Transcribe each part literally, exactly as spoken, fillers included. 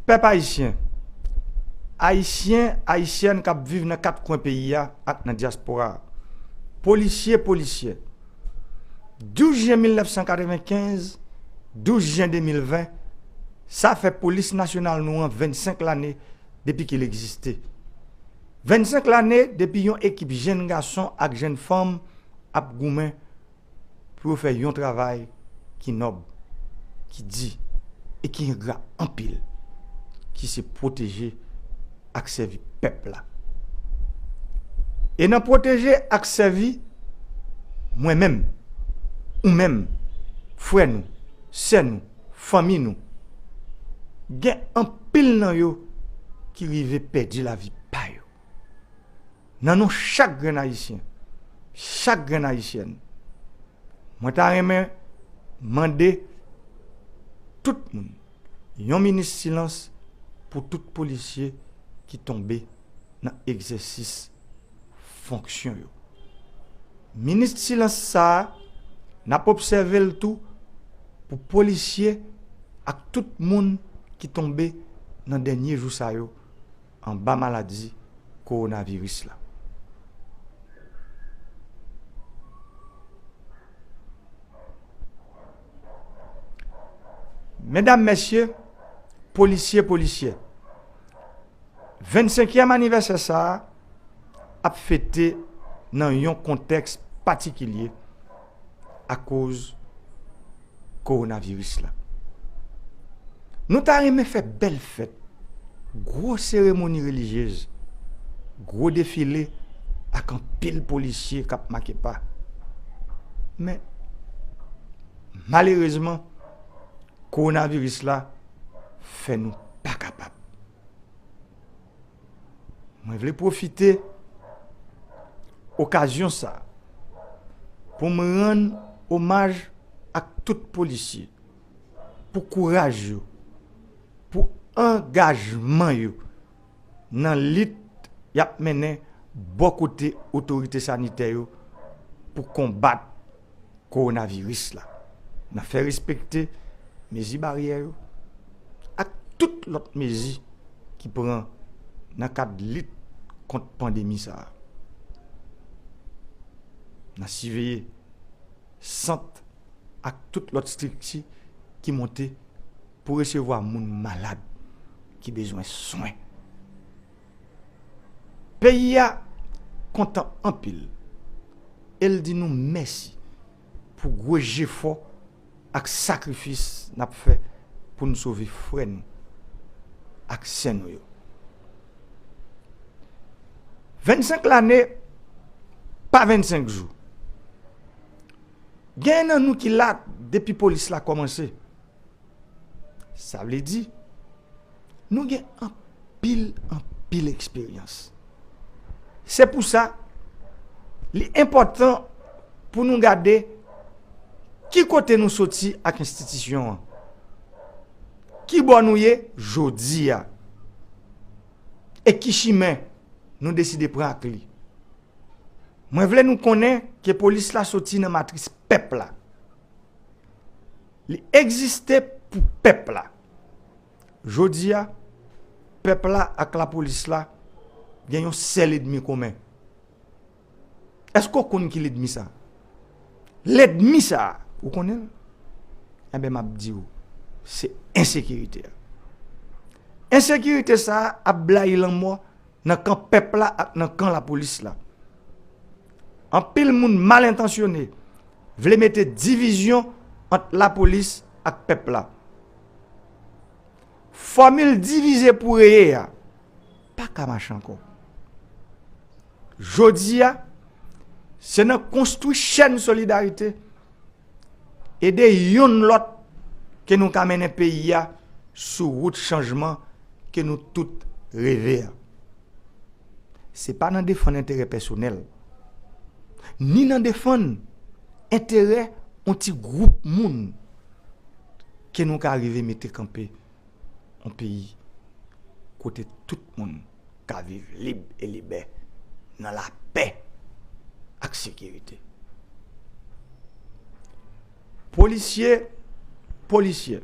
Pèp ayisyen, ayisyen, ayisyèn k ap viv nan kat kwen peyi a ak nan dyaspora a, polisye, polisyè, douz jen mil nèf san katrevenkenz, douz jen de mil ven, sa fè polis nasyonal nou an vennsenk lane depi ke l egziste. Vennsenk lane depi yon ekip jenn gason ak jenn fanm ap goumen pou yo fè yon travay ki nòb, ki di e ki engra anpil, ki se pwoteje ak sèvi pèp la. E nan pwoteje ak sèvi, mwen menm, ou menm, frè nou, sè nou, fanmi nou, gen anpil nan yo ki rive pèdi lavi pa yo. Nan non chak grenn ayisyen, chak grenn ayisyèn, mwen ta renmen mande tout moun yon minit silans pou tout polisye ki tonbe nan egzèsis fonksyon yo. Minit silans sa a, n ap obsève l tou pou polisye ak tout moun ki tonbe nan dènye jou sa yo anba maladi kowonaviris la. Medam, mesye, polisye, polisyè, vennsenkyèm anivèsè sa a ap fete nan yon kontèks patikilye akoz kowonaviris la. Nou ta renmen fè bèl fèt, gwo seremoni relijyez, gwo defile ak anpil polisye k ap make pa. Men, malerezman, kowonaviris la fè nou pa kapab. Mwen vle pwofite okazyon sa a pou m rann omaj ak tout polisye, pou kouraj yo, pou angajman yo nan lit y ap mennen bò kote otorite sanitè yo pou konbat kowonaviris la, nan fè respekte mezi baryè yo ak tout lòt mezi ki pran nan kad lit kont pandemi sa a. Nan siveye sant ak tout lòt estrikti ki monte pou resevwa moun malad ki bezwen swen. Peyi a kontan anpil e l di nou mèsi pou gwo jefò ak sakrifis n ap fè pou n sove frè nou ak sè nou yo. Vennsenk lane pa vennsenk jou. Gen nan nou ki la depi polis la kòmanse. Sa vle di, nou gen anpil, anpil eksperyans. Se pou sa, li enpòtan pou nou gade ki kote nou soti ak enstitisyon an. Ki bò nou ye jodi a? E ki chimen nou deside pran ak li? Mwen vle nou konnen ke polis la soti nan matris pèp la. Li egziste pou pèp la. Jodi a, pèp la ak lapolis la gen yon sèl ènmi komen. Èske w konn ki lènmi sa? Lènmi sa, ou konnen l? Enben, m ap di w, se ensekirite a. Ensekirite sa a ap blayi lanmò nan kan pèp la ak nan kan lapolis la. Anpil moun mal entansyone vle mete divizyon ant lapolis ak pèp la. Fòmil divize pou reye a pa ka mache ankò. Jodi a, se nan konstwi chèn solidarite, ede yonn lòt ke nou ka mennen peyi a sou wout chanjman ke nou tout reve a. Se pa nan defann enterè pèsonèl, ni nan defann enterè yon ti gwoup moun ke nou ka rive mete kanpe yon peyi kote tout moun ka viv lib e libè nan lapè ak sekirite. Polisye, polisyè,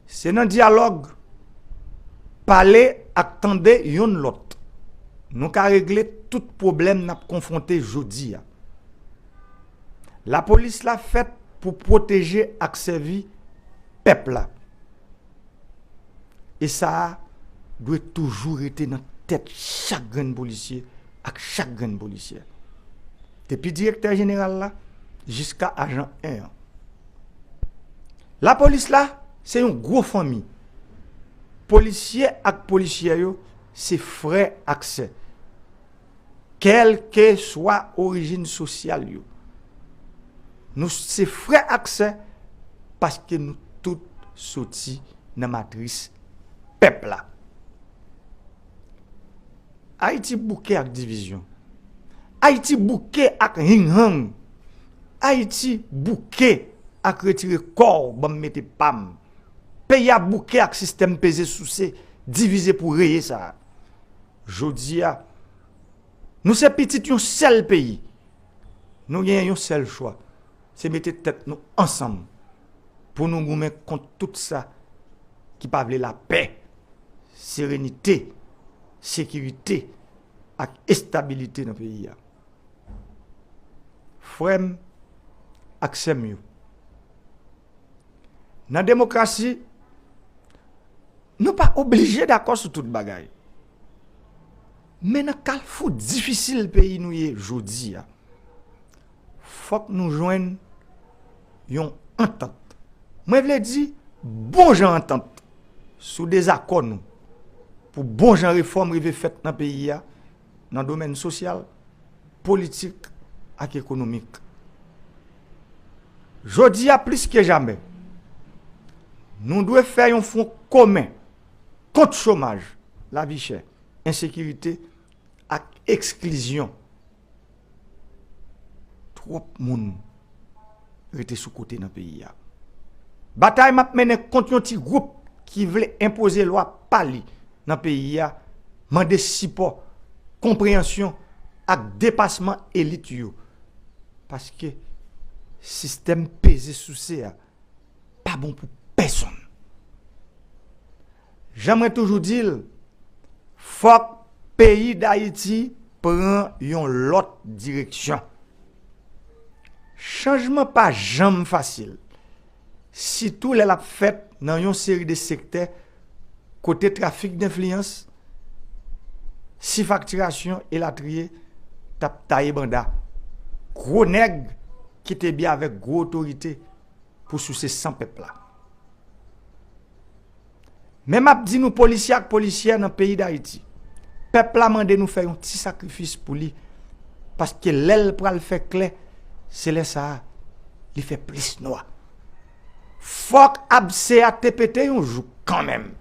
se nan dyalòg Pale ak tande yonn lòt, nou ka regle tout pwoblèm n ap konfwonte jodi a. Lapolis la fèt pou pwoteje ak sèvi pèp la. E sa a dwe toujou rete nan tèt chak grenn polisye ak chak grenn polisyè. Depi direktè jeneral la jiska ajan en an. Lapolis la se yon gwo fanmi. Polisye ak polisyè yo se frè ak sè. Kèlkeswa orijin sosyal yo. Nou se frè ak sè paske nou tout soti nan matris pèp la. Ayiti bouke ak divizyon. Ayiti bouke ak hinghang. Ayiti bouke ak retire kò w ban m mete pa m. Peyi a bouke ak sistèm peze souse, divize pou reye sa a. Jodi a, nou se pitit yon sèl peyi. Nou genyen yon sèl chwa, se mete tèt nou ansanm pou nou goumen kont tout sa ki pa vle lapè, serenite, sekirite ak estabilite nan peyi a. Frè m ak sè m yo, nan demokrasi, nou pa oblije dakò sou tout bagay. Men nan kalfou difisil peyi nou ye jodi a, fòk nou jwenn yon antant. Mwen vle di, bon jan antant sou dezakò nou pou bon jan refòm rive fèt nan peyi a, nan domèn sosyal, politik ak ekonomik. Jodi a plis ke jamè, nou dwe fè yon fwon komen kont chomaj, lavi chè, ensekirite ak eksklizyon. Twòp moun rete sou kote nan peyi a. Batay m ap mennen kont yon ti gwoup ki vle enpoze lwa pa li nan peyi a mande sipò, konpreyansyon ak depasman elit yo. Paske sistèm peze souse a pa bon pou pèsonn. Jan mwen toujou di l, fòk peyi Dayiti pran yon lòt direksyon. Chanjman pa janm fasil, sitou lè l ap fèt nan yon seri de sektè kote trafik denfliyans, sifaktirasyon elatriye t ap taye banda. Gwo nèg ki te byen avèk gwo otorite pou souse san pèp la. Men m ap di nou, polisye ak polisyè nan peyi Dayiti, pèp la mande nou fè yon ti sakrifis pou li, paske lè l pral fè klè, se lè sa a li fè plis nwa. Fòk abse a te pete yon jou kanmenm.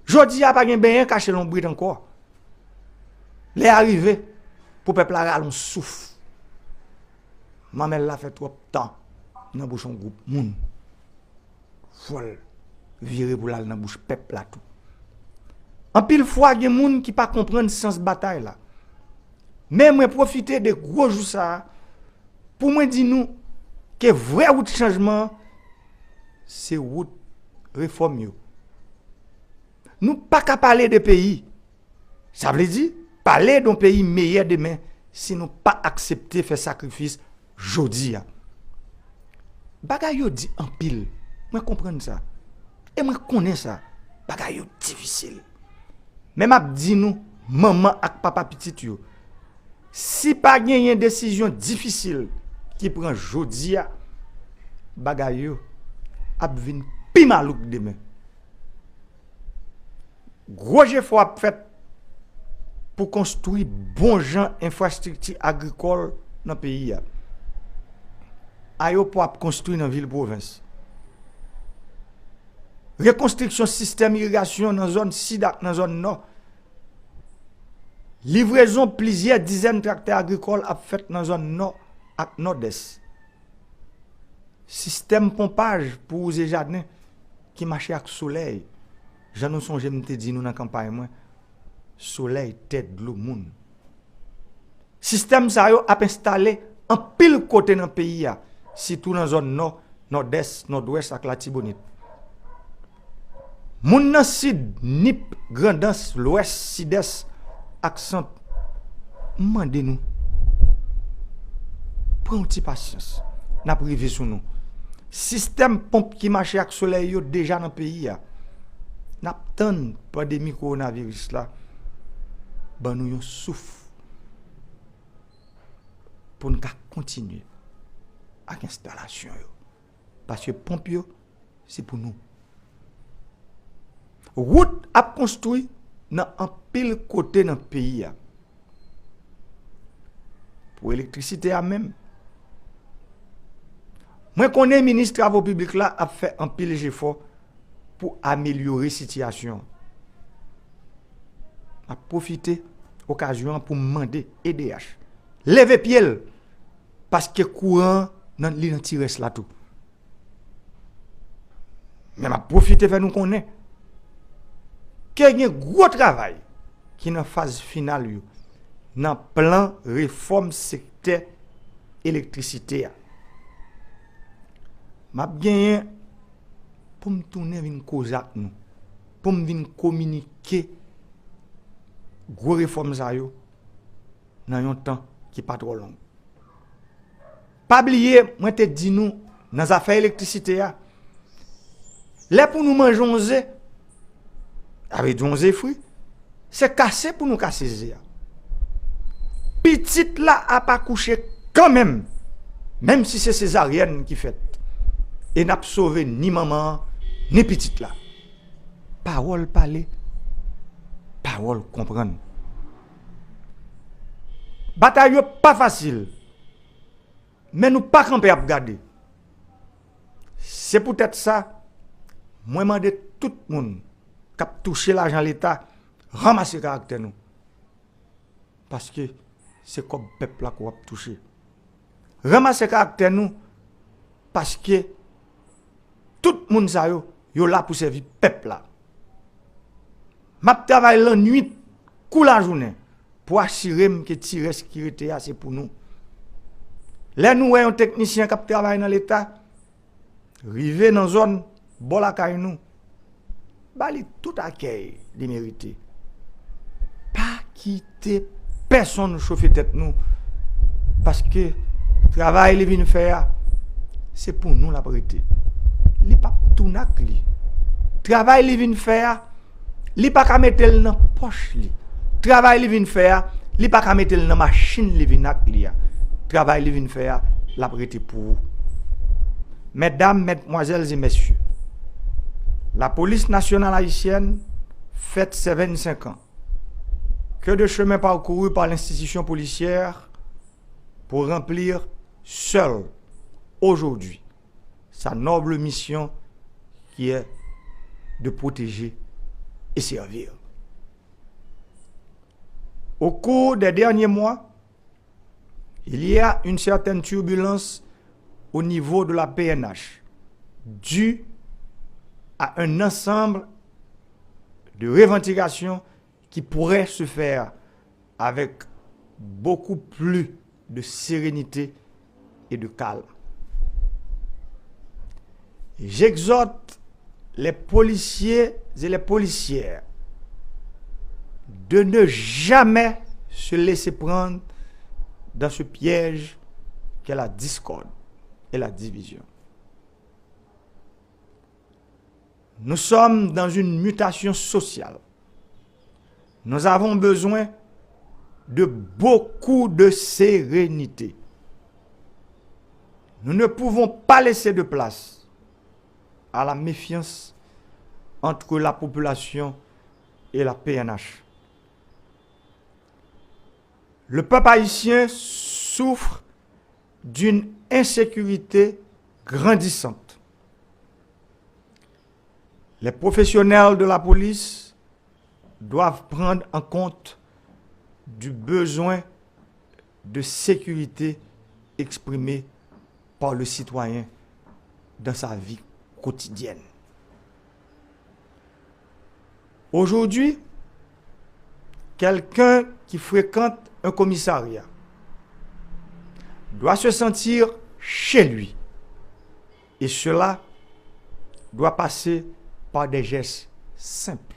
Jodi a pa gen benyen kache lonbrit ankò. Lè a rive pou pèp la rale yon souf. Manmèl la fè twòp tan nan bouch yon gwoup moun. Fò l vire pou l al nan bouch pèp la tou. Anpil fwa, gen moun ki pa konprann sans batay la. Men mwen pwofite de gwo jou sa a pou mwen di nou ke vrè wout chanjman an, se wout refòm yo. Nou pa ka pale de peyi, sa vle di, pale de yon peyi meyè demen, si nou pa aksepte fè sakrifis jodi a. Bagay yo di anpil, mwen konprann sa. E mwen konnen sa, bagay yo difisil. Men m ap di nou, manman ak papa pitit yo, si pa genyen desizyon difisil ki pran jodi a, bagay yo ap vin pi malouk demen. Gwo jefò ap fèt pou konstwi bon jan enfrastrikti agrikòl nan peyi a. Ayewopò ap konstwi nan vil pwovens. Rekonstriksyon sistèm irigasyon nan zòn sid ak nan zòn nò. Livrezon plizyè dizèn traktè agrikòl ap fèt nan zòn nò ak nòdès. Sistèm ponpaj pou wouze jaden ki mache ak solèy, jan nou sonje m te di nou nan kanpay mwen, solèy, tè, dlo, moun. Sistèm sa yo ap enstale anpil kote nan peyi a, sitou nan zòn nò, nòdès, nòdwès ak Latibonit. Moun nan Sid, Nip, Grandans, Lwès, Sidès ak Sant, m mande nou, pran yon ti pasyans. N ap rive sou nou. Sistèm ponp ki mache ak solèy yo deja nan peyi a. N ap tann pandemi kowonaviris la ban nou yon souf pou n ka kontinye ak enstalasyon yo. Paske ponp yo, se pou nou. Wout ap konstwi nan anpil kote nan peyi a. Pou elektrisite a menm, mwen konnen minis travo piblik la ap fè anpil jefò pou amelyore sitiyasyon an. M ap pwofite okazyon an pou m mande E D H leve pye l, paske kouran an nan, li nan ti rès la tou. Men m ap pwofite fè nou konnen ke gen gwo travay ki nan faz final yo nan plan refòm sektè elektrisite a. M ap genyen pou m tounen vin koze ak nou, pou m vin kominike gwo refòm sa yo nan yon tan ki pa twò long. Pa bliye, mwen te di nou nan zafè elektrisite a, lè pou nou manje yon ze, sa vle di yon ze fri, se kase pou nou kase ze a. Pitit la ap akouche kanmenm, menm si se sezaryèn ki fèt. E n ap sove ni manman an, ni pitit la. Pawòl pale, pawòl konprann. Batay yo pa fasil, men nou pa kanpe ap gade. Se poutèt sa, mwen mande tout moun k ap touche lajan Leta, ranmase karaktè nou. Paske se kòb pèp la ke w ap touche. Ranmase karaktè nou, paske tout moun sa yo, yo la pou sèvi pèp la. M ap travay lannwit kou lajounen pou asire m ke ti rès ki rete a se pou nou. Lè nou wè yon teknisyen k ap travay nan Leta, rive nan zòn bò lakay nou, ba li tout akèy li merite. Pa kite pèsonn chofe tèt nou, paske travay li vin fè a, se pou nou l ap rete. Li p ap tounen ak li. Travay li vin fè a, li pa ka mete l nan pòch li. Travay li vin fè a, li pa ka mete l nan machin li vin ak li a. Travay li vin fè a, l ap rete pou ou. Medam, medmwazèl e mesye, la police nationale haïtienne fête ses vingt-cinq ans. Que de chemin parcouru par l'institution policière pour remplir seule, aujourd'hui, sa noble mission qui est de protéger et servir. Au cours des derniers mois, il y a une certaine turbulence au niveau de la P N H, due à un ensemble de revendications qui pourraient se faire avec beaucoup plus de sérénité et de calme. J'exhorte les policiers et les policières de ne jamais se laisser prendre dans ce piège qu'est la discorde et la division. Nous sommes dans une mutation sociale. Nous avons besoin de beaucoup de sérénité. Nous ne pouvons pas laisser de place à la méfiance entre la population et la P N H. Le peuple haïtien souffre d'une insécurité grandissante. Les professionnels de la police doivent prendre en compte du besoin de sécurité exprimé par le citoyen dans sa vie quotidienne. Aujourd'hui, quelqu'un qui fréquente un commissariat doit se sentir chez lui. Et cela doit passer par des gestes simples.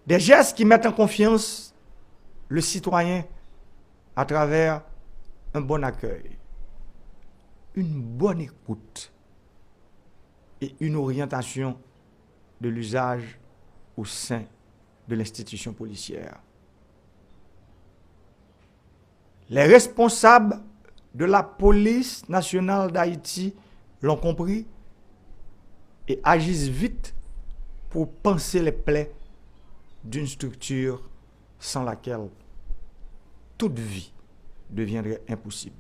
Des gestes qui mettent en confiance le citoyen à travers un bon accueil, une bonne écoute et une orientation de l'usage au sein de l'institution policière. Les responsables de la Police Nationale d'Haïti l'ont compris et agissent vite pour panser les plaies d'une structure sans laquelle toute vie deviendrait impossible.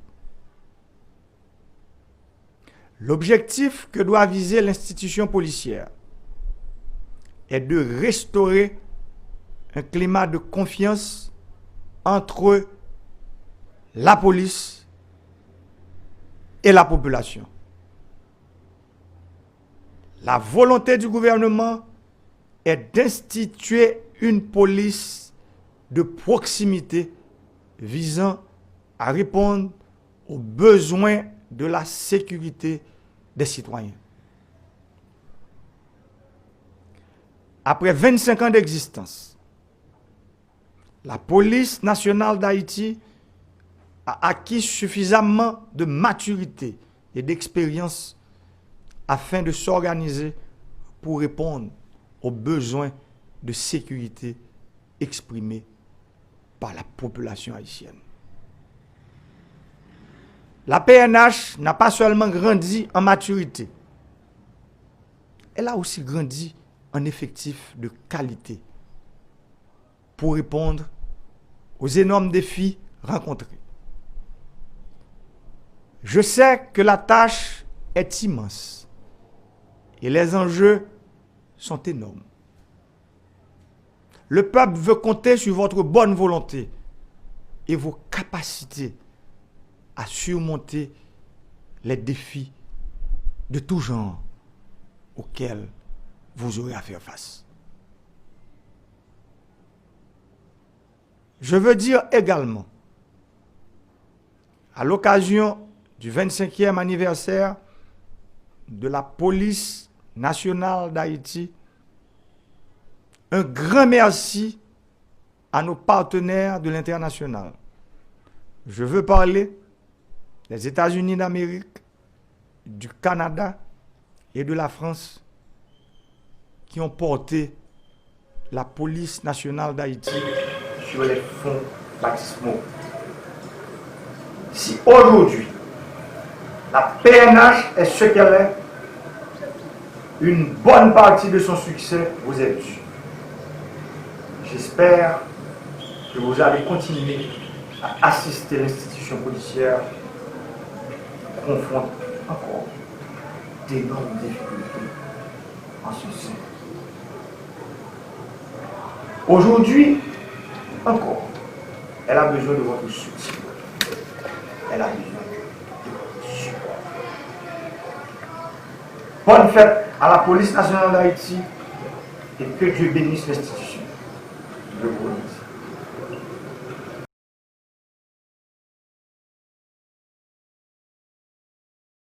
L'objectif que doit viser l'institution policière est de restaurer un climat de confiance entre la police et la population. La volonté du gouvernement est d'instituer une police de proximité visant à répondre aux besoins de la sécurité des citoyens. Après vingt-cinq ans d'existence, la Police Nationale d'Haïti a acquis suffisamment de maturité et d'expérience afin de s'organiser pour répondre aux besoins de sécurité exprimés par la population haïtienne. La P N H n'a pas seulement grandi en maturité, elle a aussi grandi en effectif de qualité pour répondre aux énormes défis rencontrés. Je sais que la tâche est immense et les enjeux sont énormes. Le peuple veut compter sur votre bonne volonté et vos capacités à surmonter les défis de tout genre auxquels vous aurez à faire face. Je veux dire également, à l'occasion du vingt-cinquième anniversaire de la Police Nationale d'Haïti, un grand merci à nos partenaires de l'international. Je veux parler des États-Unis d'Amérique, du Canada et de la France qui ont porté la Police Nationale d'Haïti sur les fonds baptismaux. Si aujourd'hui la P N H est ce qu'elle est, une bonne partie de son succès vous est due. J'espère que vous allez continuer à assister l'institution policière qui confronte encore d'énormes difficultés en ce sens. Aujourd'hui encore, elle a besoin de votre soutien. Elle a besoin de votre support. Bonne fête à la Police Nationale d'Haïti et que Dieu bénisse l'institution. Je vous remercie.